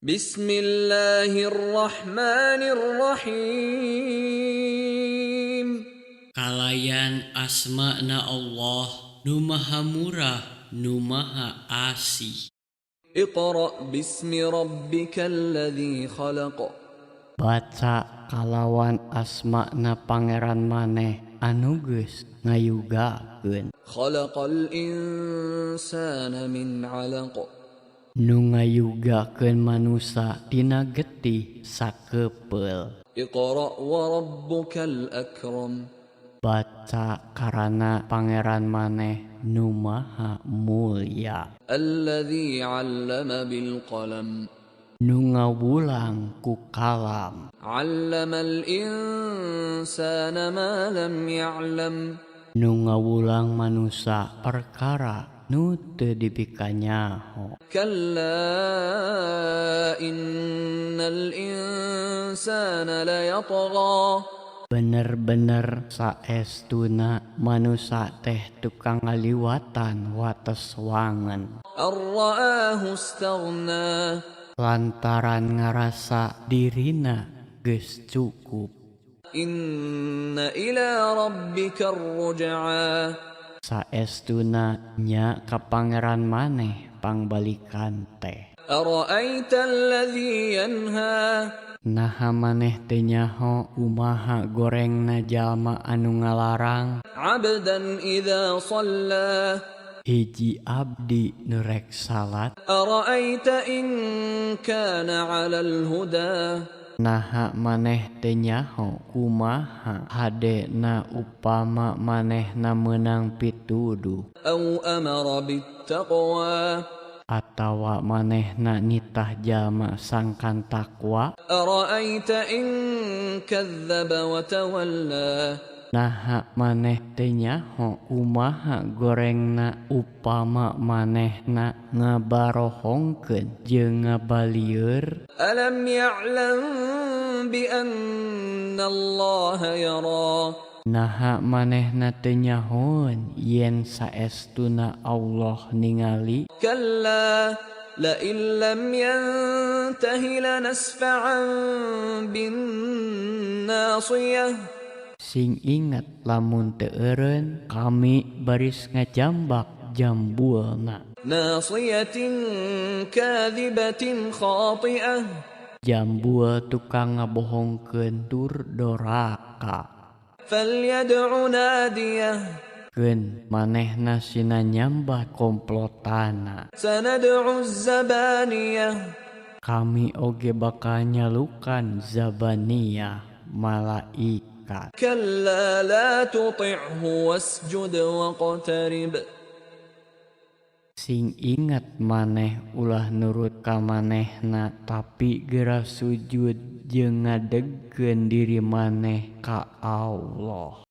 بسم الله الرحمن الرحيم. Kalayan asma na Allah nu maha murah, nu maha asih. اقرأ باسم ربك الذي خلق. Baca kalawan asma na Pangeran maneh anu geus ngayugakeun. خلق الإنسان من علق. Nu ngayugakeun manusa tina getih sakepeul. اقرأ وربك الأكرم. Baca karana Pangeran maneh nu maha mulya. الذي علم بالقلم. Nu ngawulang ku kalam. علم الإنسان ما لم يعلم. Nu ngawulang manusa perkara nu teu dipikanyaho. كلا إن الإنسان ليطغى. Bener-bener saestuna manusa teh tukang ngaliwatan wates wangen. أن رآه استغنى. Lantaran ngarasa dirina geus cukup. إن إلى ربك الرجعى. Saestuna nya ka Pangeran maneh pangbalikan teh. أرأيت الذي ينهى. Naha maneh teu nyaho kumaha gorengna jalma anu ngalarang? عبدا إذا صلى. Hiji abdi nu rek salat. أرأيت إن كان على الهدى. Naha maneh teu nyaho kumaha hadena upama manehna meunang pituduh? أو أمر بالتقوى. Atawa manehna nitah jalma sangkan takwa? أرأيت إن كذب وتولى. Naha maneh teu nyaho kumaha gorengna upama manehna ngabarohongkeun jeung ngabalieur? ألم يعلم بأن الله يرى. Naha manehna teu nyahoeun yen saestuna Allah ningali? كلا لئن لم ينته لنسفعا بالناصية. Sing inget, lamun teu eureun, kami baris ngajambak jambulna. ناصية كاذبة خاطئة. Jambul tukang ngabohongkeun tur doraka. فليدع ناديه. Keun manehna sina nyambat komplotanna. سندع الزبانية. Kami oge bakal nyalukan zabaniyah, malaikat. كلا لا تطعه واسجد واقترب. Sing inget maneh ulah nurut ka manehna, tapi geura sujud jeung ngadegkeun diri maneh ka Allah.